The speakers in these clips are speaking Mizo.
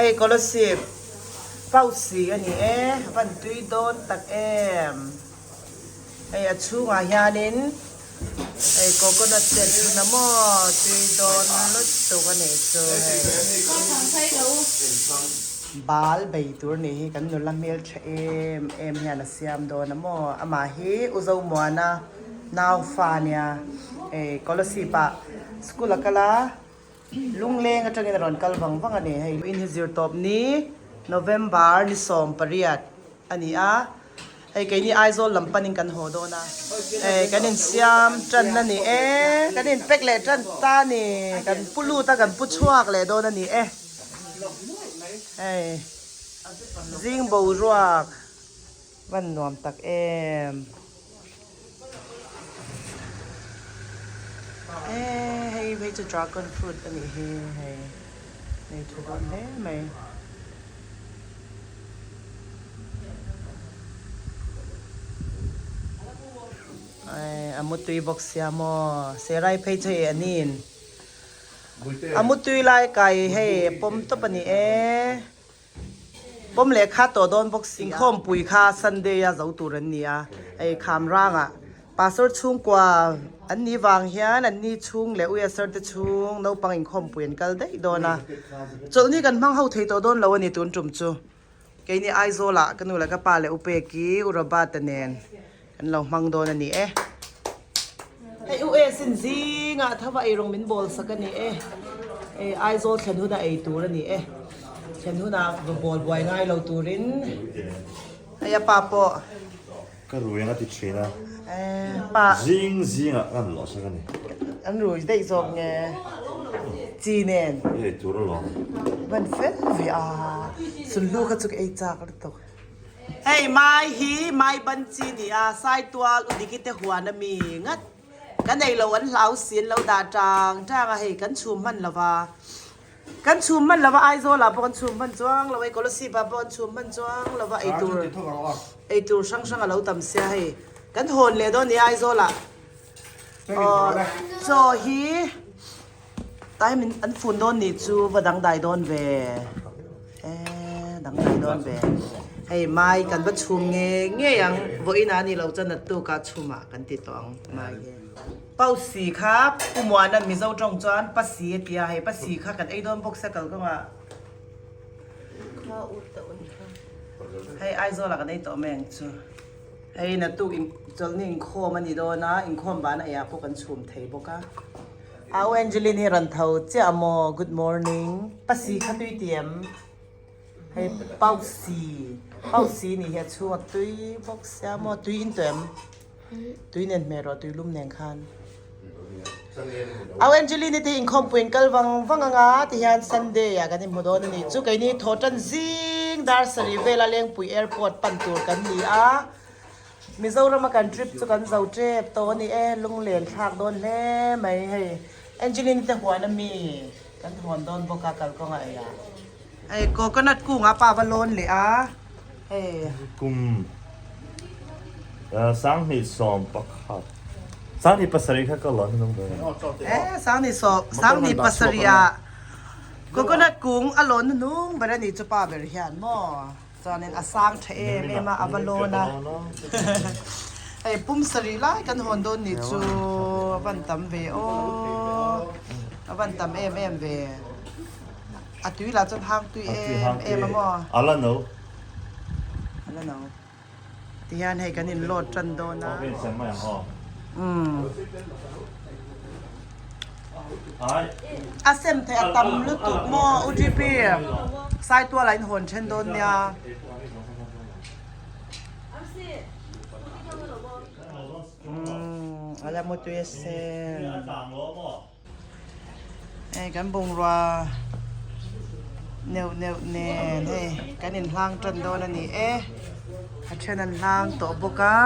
Hei Kolasib pausi a ni e, a van tui dawn tak em. Hei a chhungah hianin hei coconut te an thun a maw tui dawn lutuk a nih chu hei. Bal bei tur nih hi kan nula hmeltha em em hian a siam dawn a maw amah hi U Zomuana naufa nia hei Kolasib ah school a kal a. Lungleng atangin a rawn kal vang vang a ni. Hei in hi zir tawp ni November ni 18 a ni a, hei keini Aizawl lam panin kan haw dawn a, hei kan insiam tan a ni e, kan in pack leh tan ta a ni, kan pu lut a kan pu chhuak leh dawn a ni e, hei zing boruak. Van nuam tak em. E hei phei chu dragon fruit a nih hi hei nei thu dawn hle mai. A mutui bawk sia maw serai phei chu hei a nin a mutui lai kai hei a pawm tawp a ni e. Pawm leh kha tawh dawn bawk si. Inkhawmpui kha Sunday a zo tur an ni a, hei Khamrangah Pastor chhungkua an nih vang hian an ni chhung leh Uiasar te chhung naupang inkhawmpui an kal daih dawn a. Chawlhni kan hmang ho thei tawh dawn lo a ni tun tum chu. Keini Aizawlah ka nu leh ka pa leh U Peki, U Robert-a nen kan lo hmang dawn a ni e. Hei U Esin zingah tho a eirawng min bawl sak a ni e. Hei Aizawl thlen huna ei tur a ni e. Thlen huna va bawl buai ngai lo turin. Hei a pa pawh. Ka rui ang a ti thin a. Pa. Zing zingah ka han lawh sak a ni. An rui daih zawk nge chi nen. I ei tur alawm. Van fel ve a. Sunhlu kha chu ka ei chak lutuk. Hei mai hi mai ban chi ni a, Saitual Udiki te huan a mi ngat ka nei lo an hlau si an lo dah tang tang a hei kan chhum hman lo va, kan chhum hman lo va Aizawl ah pawh kan chhum hman chuang lo hei Kolasib ah pawh kan chhum hman chuang lo va eitur eitur hrang hrang a lo tam sia hei kan hawn leh dawn ni a Aizawl ah aw chaw hi Time in an fun dawn nih chu va dangdai dawn ve e dangdai dawn ve hei mai kan va chhum nge ngei ang vawiin ah ni lo chuan a tuk ah chhum ah kan ti tawh ang mai hi pausi kha pu muanan mizo tawng chuan pasi a ti a hei pasi kha kan ei dawn bawk sia kalkawngah hei Aizawl ah kan ei tawh mai ang chu. Hei naktuk in chawlhni inkhawm a ni dawn a, inkhawm ban a eiah pawh kan chhum thei bawk a. Au Angeline hi rawn tho chiah a maw? Good morning. Pasi kha tui ti em? Hei pausi, pausi nih hi a chhung a tui bawk sia maw? Tui in tawh em? Tui nen hmeh rawh tui lum nen khan. Au Angeline te hi inkhawmpui in kal vang vang anga tihian Sunday ah kan inhmu dawn a nih chu keini thawhtan zing dar sarih vela Lengpui airport pan tur kan ni a Mizoram a kan trip chu kan zo tep tawh a ni e lunglen thlak dawn hle mai hei Angeline te huan ami kan hawn dawn bawk a kalkawngah ei ah hei coconut kungah pa va lawn leh a hei. Kum 2011 27 kha ka lawn hnung ber a ni. E 2027 ah coconut kung a lawn hnung ber a ni chu pa ber hian maw chuanin a sang tha em em a a va lawn a hei pum sarih lai kan hawn dawn ni chu a van tam ve aw a van tam em em ve a tui lah chuan hang tui em em a maw a la no a la no. Tihian hei kan in load tan dawn a. Umm. A sem theih a tam lutuk maw UGP Saitual ah in hawn then dawn nia. Umm a la mutui a sem. Hei kan bungrua neuh neuh nen hei kan inhlang tan dawn a ni e a then an hlang tawh bawk a.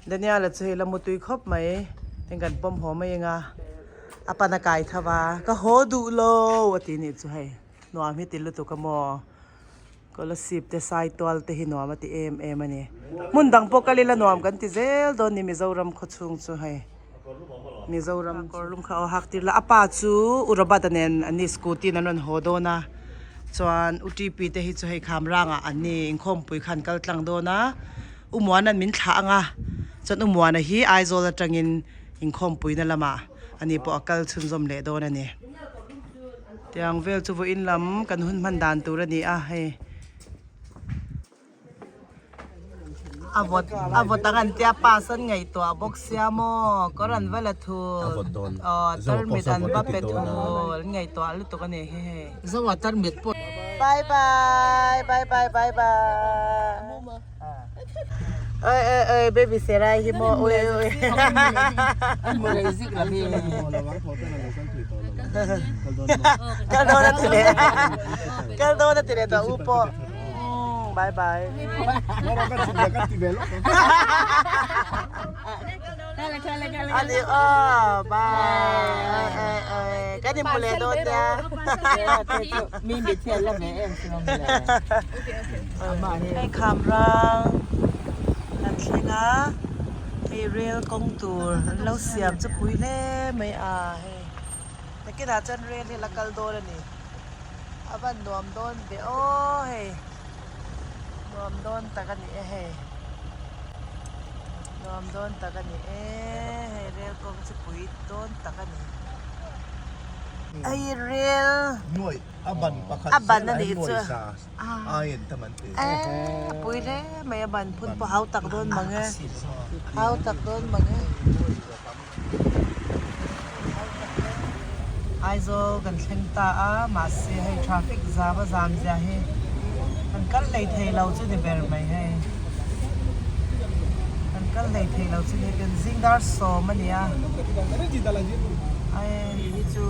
Daniel-a chu hei la mutui khawp mai tin kan pawm haw mai ang a a pan a kai tho a ka haw duh lo a ti nih chu hei. Nuam hi ti lutuk a maw? Kolasib te Saitual te hi nuam a ti em em a ni. Hmun dang pawh kal ila nuam kan ti zel dawn ni Mizoram khawchhung chu hei. Mizoram kawrlum kha aw hak tir la a pa chu U Robert-a nen an ni scooty in an rawn haw dawn a chuan U TP te hi chu hei kham rangah an ni inkhawmpui kha an kal tlang dawn a U Muana'n min thlah ang a chuan U Muana hi Aizawl atangin inkhawmpui na lamah ani pawh a kal chhunzawm leh dawn a ni. Tiang vel chu vawiin lam kan hun hman dan tur a ni a hei. A vawt a vawt ang an tia pass an ngaihtuah bawk sia maw kawr an va la thul aw tarmit an va pe thul an ngaihtuah lutuk a ni hi hei Zoa tarmit pawh Bye bye bye bye bye bye Oi oi oi baby serai hi maw ui ui Kal dawn a ti leh kal dawn a ti leh tawh u pawh. Bye bye. Ani aw bye. Kan inhmu leh dawn nia. Hei kham rang kan thleng a, hei rail kawng tur an lo siam chu pui hle mai a hei. Nakinah chuan rail hi a la kal dawn a ni. A van nuam dawn ve aw hei nuam dawn tak a ni e hei nuam dawn tak a ni e hei rel kawng chu pui dawn tak a ni hei rel Nuaih a ban pakhat a ban a zel nih a chu nuaih sa aiin tam an ti a pui hle mai a ban phun pawh hau tak dawn mang e hau tak dawn mang e. Aizawl kan thleng ta a mahse hei traffic zam a zam zia hi kan kal hlei thei lo chu ni ber mai hei kan kal hlei thei lo chu ni kan zing dar sawm a ni a ai hi chu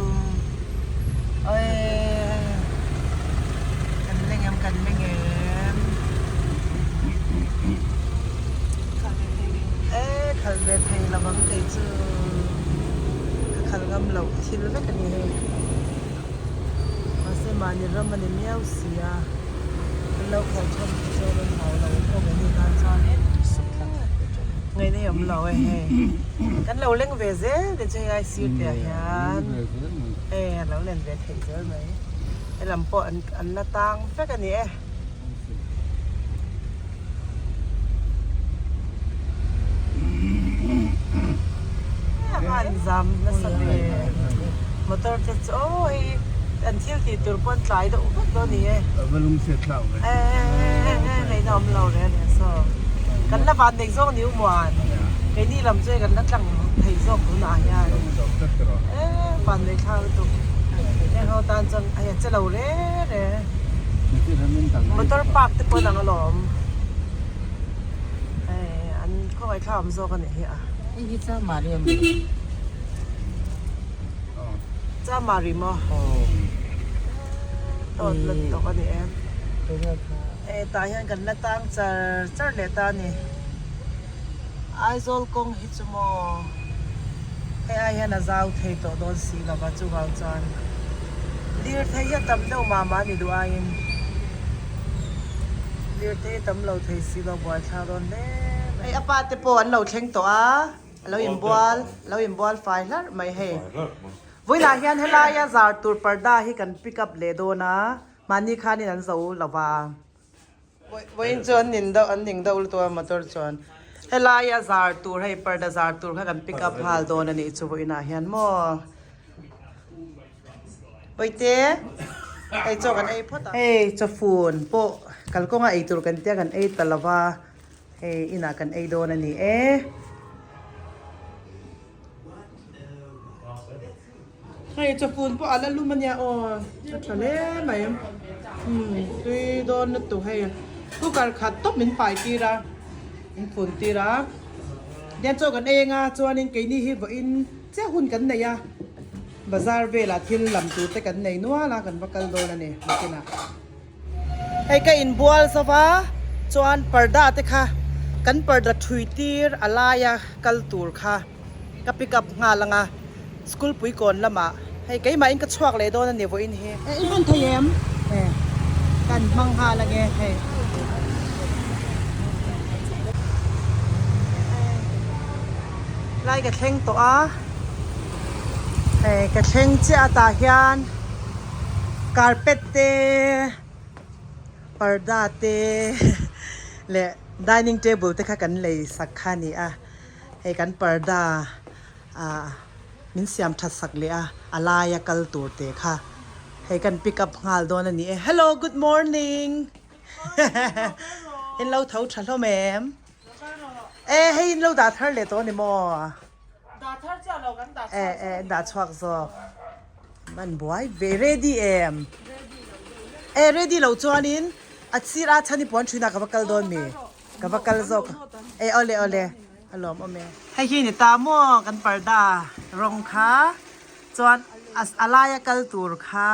ai kan leng em kan leng em. E khalh ve thei lo ang kei chu ka khalh ngam loh thil vek a ni hei mahse mahni ram a ni miau si a an lo khalh chhan te chuan an hau lo awm a ni tan chuan ngaihna hi awm lo e hei kan lo leng ve zel te chu hei ai sir te ah hian hei a lo len ve theih zel mai helam pawh an la tang vek a ni e. An zam nasa ve motor te chu aw hei an thil tih tur pawh an tlai deuh vek dawn a ni e ngaihna awm lo reng reng saw kan la van neih zawk ni u muan keini lam chu hei kan la tlang thei zawk tunah hian e van neih thlak lutuk heng ho tan chuan hei a che lo reng reng. Motor park te pawh a lang alawm hei an khawngaih thla awm zawk a nih hi a. Hei hi Chamari a mi? Chamari maw? Tawt la tawk a ni e. E tah hian kan la tang char char leh ta a ni. Aizawl kawng hi chu maw hei ai hian a zau thei tawh dawn si lova chuvang chuan lirthei hi a tam deuh mah mah a ni duh aiin lirthei a tam lo thei si lo buaithlak dawn hle mai. Hei a pa te pawh an lo thleng tawh a a lo inbual a lo inbual fai hlarh mai hei vawiinah hian helaia zar tur parda hi kan pick up leh dawn a mahni khanin an zo lova. Vawiin chu an nin deuh an ning deuh lutuk a motor chuan helai a zar tur hei parda zar tur kha kan pick up nghal dawn a nih chu vawiinah hian maw Bawihte hei chaw kan ei phawt a hei chawfun pawh kalkawnga ei tur kan tia kan ei ta lo va hei inah kan ei dawn a ni e. Hei chawfun pawh a la lum ania aw a tha hle mai umm tui dawn lutuk hei cooker khat tawp min pai tir a min phun tir a tiang chaw kan ei anga chuanin keini hi vawiin chiah hun kan nei a bazar velah thil lam tur te kan nei nual a kan va kal dawn a ni nakinah. Hei ka inbual zo va chuan parda te kha kan parda thui tir a laia kal tur kha ka pick up nghal ang a school pui kawn lamah hei keimah in ka chhuak leh dawn a ni vawiin hi. I hman thei em? Kan hmang nghal ange hei. Lai ka thleng tawh a, hei ka thleng chiah a tah hian carpet te parda te leh dining table te kha kan lei sak kha a ni a, hei kan parda ah min siam that sak leh a, a laia kal tur te kha hei kan pick up nghal dawn a ni e. Hello good morning in lo tho tha hlawm em? E hei in lo dah thar leh tawh a ni maw? Dah thar chiah lo kan dah chhuak zawk. E e dah chhuak zawk. Man buai ve ready em? E ready lo chuanin a sir a chhan i puan thin a ka va kal dawn mi? Ka va kal zawk e awle awle a lawm awm e. Hei hi ni ta maw kan parda rawng kha chuan a laia kal tur kha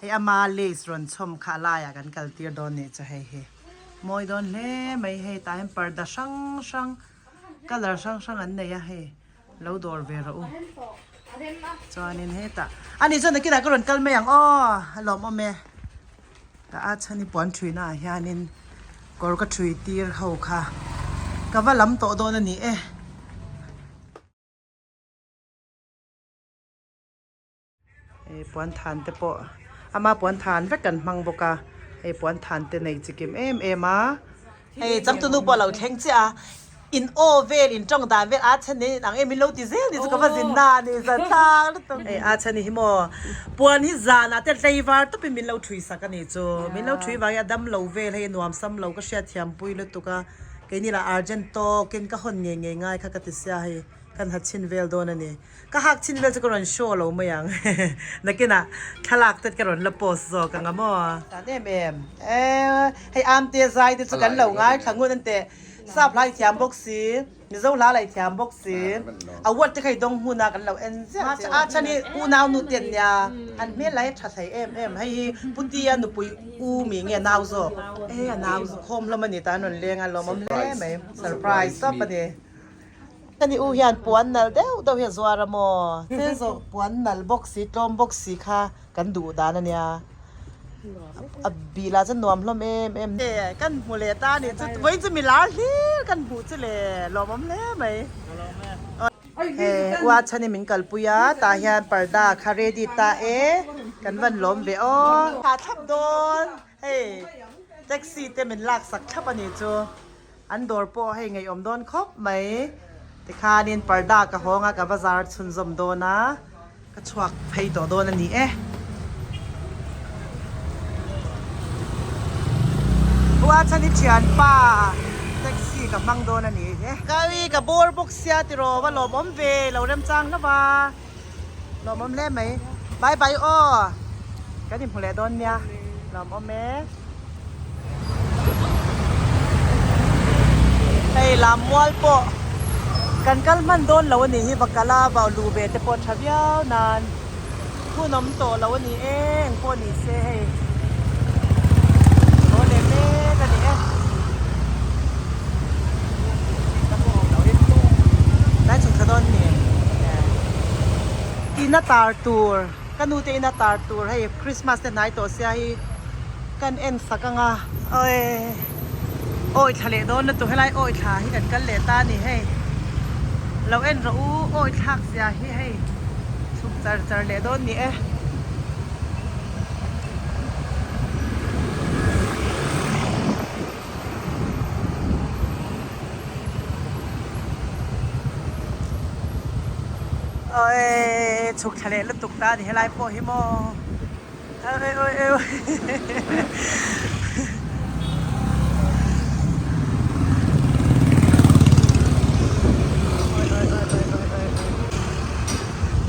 hei ama lace rawn chhawm kha a laiah kan kal tir dawn nih chu hei hi mawi dawn hle mai hei tah hian parda hrang hrang colour hrang hrang an nei a hei lo dawr ve rawh u chuanin hetah ani chuan nakinah ka rawn kal mai ang aw a lawm awm e. Ka a chhan i puan thuina ah hianin kawr ka thui tir ho kha ka va lam tawh dawn a ni e. Hei puan than te pawh ama puan than vek kan hmang bawk a hei puan than te nei chikim em em a. Hei changtunu pawh a lo thleng chiah a, in aw vel in tawng dan vel a chhan nen in ang em in lo ti zel ni chu ka va zin na a ni zan tlang lutuk. Hei a chhan hi maw puan hi zanah te tleivar tawpin min lo thui sak a ni chu, min lo thui vang hi a dam lo vel hei nuam sam lo ka hriat thiam pui lutuk a, keini lah urgent tawkin ka hawn ngei ngei ngai kha ka ti sia hei kan ha chhin vel dawn a ni. Ka hak chin vel chu ka rawn show lo mai ang. Nakinah thlalak te ka rawn la post zawk ang a maw. Tan em em e hei Amte zai te chu kan lo ngaithla ngun an teh. Sap hla i thiam bawk si, Mizo hla la i thiam bawk si. Award te kha i dawng hmun a kan lo en ziah che. A chhan hi unau nu te an nia, an hmel lai a tha thei em em. Hei hi Putia nupui u mi nge nau zawk? E a nau zawk. Khawm hlawm a ni ta an rawn leng a lawmawm hle mai. Surprise tawp a ni. Ka ni u hian puan nalh deuh deuh hi a zuar a maw? Thil zawh puan nalh bawk si, tlawm bawk si kha kan duh dan a nia. A bih lah chuan nuam hlawm em em. E, kan hmu leh ta a nih chu. Vawiin chu mi lar hlir kan hmuh chu le, lawmawm hle mai. E, ua chhan in min kalpui a, tah hian parda kha ready ta e, kan van lawm ve aw. Tha thlap dawn, hei taxi te min lak sak thlap a nih chu. An dawr pawh hei ngaihawm dawn khawp mai. Tikhanin parda ka hawng a, ka va zar chhunzawm dawn a, ka chhuak phei tawh dawn a ni e. U a chhan i thianpa taxi ka hmang dawn a ni e. Ka ui ka bawr bawk sia tiraw va lawmawm ve lo remchang hlauh a, lawmawm hle mai. Bye bye aw, kan inhmu leh dawn nia, lawmawm e. Hei lam mual pawh kan kal hman dawn lo a nih hi va kal a vau luh ve te pawh tha viau nan hun awm tawh lo a ni e eng pawh ni se hei haw leh mek a ni e. Tlai chhuk thla dawn ni ina tar tur. Ka nu te ina tar tur hei Christmas te hnai tawh sia hi kan en sak ang a. Awi awi thla leh dawn lutuk helai awi thla hi kan kal leh ta a ni hei lo en rawh u awi thlak zia hi hei chhuk char char leh dawn ni e. Awii chhuk thla leh lutuk ta a ni helai pawh hi maw awi awi awi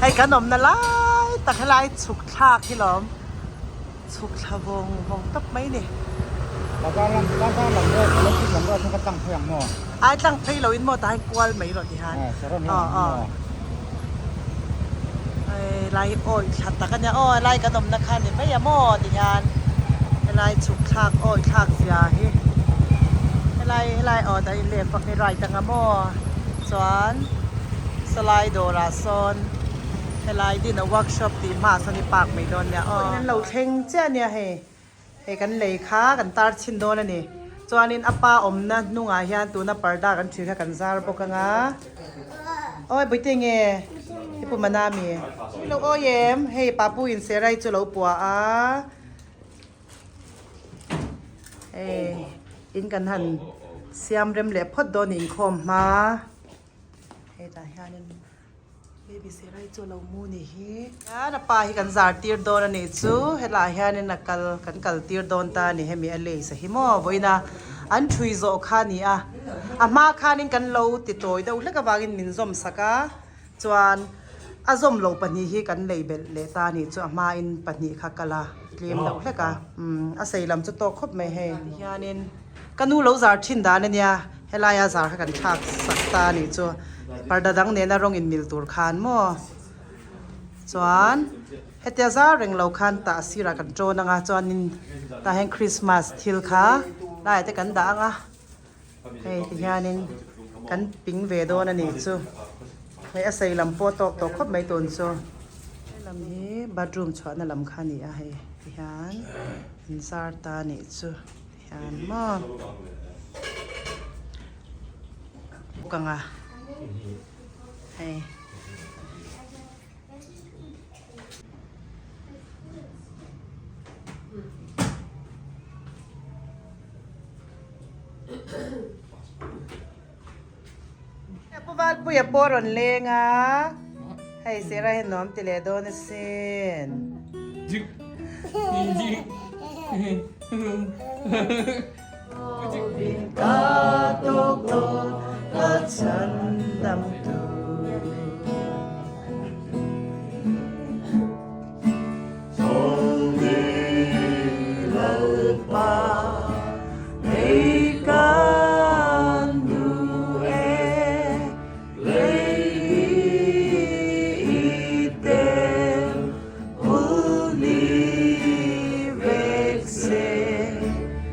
hei kan awmna lai tak helai chhuk thlak hi lawm. Chhuk thla vawng vawng tawp mai ni. Bazar lam bazar lam road electric lam road kha ka tlang phei ang maw? Ai tlang phei lo in maw tah hian kual mai rawh ti han. Aw saron hi ang maw? Ai lai hi awi thla tak a nia aw lai kan awmna kha ni mai a maw ti hian helai chhuk thlak awi thlak zia hi helai helai aw tah hi left a hi right ang a maw chuan sawlai dawrah sawn. Helai din a workshop tih hma sawn i park mai dawn nia aw. An lo thleng chiah ania hei. Hei kan lei kha kan tar chhin dawn a ni. Chuanin a pa awmna hnungah hian tuna parda kan ṭhin kha kan zar bawk anga. Awi Bawihte nge i pu mana mi? Lo awi em? Hei Papu in Serai chu lo pua a. Hei in kan han siam rem leh phawt dawn inkhawm hma. Hei tah hianin. Baby Serai chu a lo mu ni hi. Hian a pa hi kan zar tir dawn a nih chu helaiah hianin a kal kan kal tir dawn ta a ni hemi a lace a hi maw vawiina an thui zawh kha a ni a a hma khanin kan lo ti tawi deuh hlek avangin min zawm sak a chuan a zawm loh pahnih hi kan lei belh leh ta a nih chu a hmain pahnih kha kal a tlem deuh hlek a umm a sei lam chu tawk khawp mai hei tihianin ka nu lo zar thin dan a nia. Helaia zar kha kan thlak sak ta a nih chu parda dang nena rawng in mil tur khan maw chuan hetia zar reng lo khan tah sirah kan tawn anga chuanin tah hian christmas thil kha laiah te kan dah anga hei ti hianin kan ping ve dawn a nih chu hei a sei lam pawh a tawk tawh khawp mai tun chu helam hi bathroom chhuahna lam kha a ni a hei ti hian an zar ta a nih chu. Hian maw kanga hei Pu Valpuia pawh rawn leng a, hei sira hi nuam ti leh dawn asin. Ka tawk dawn ka chhan dam tu.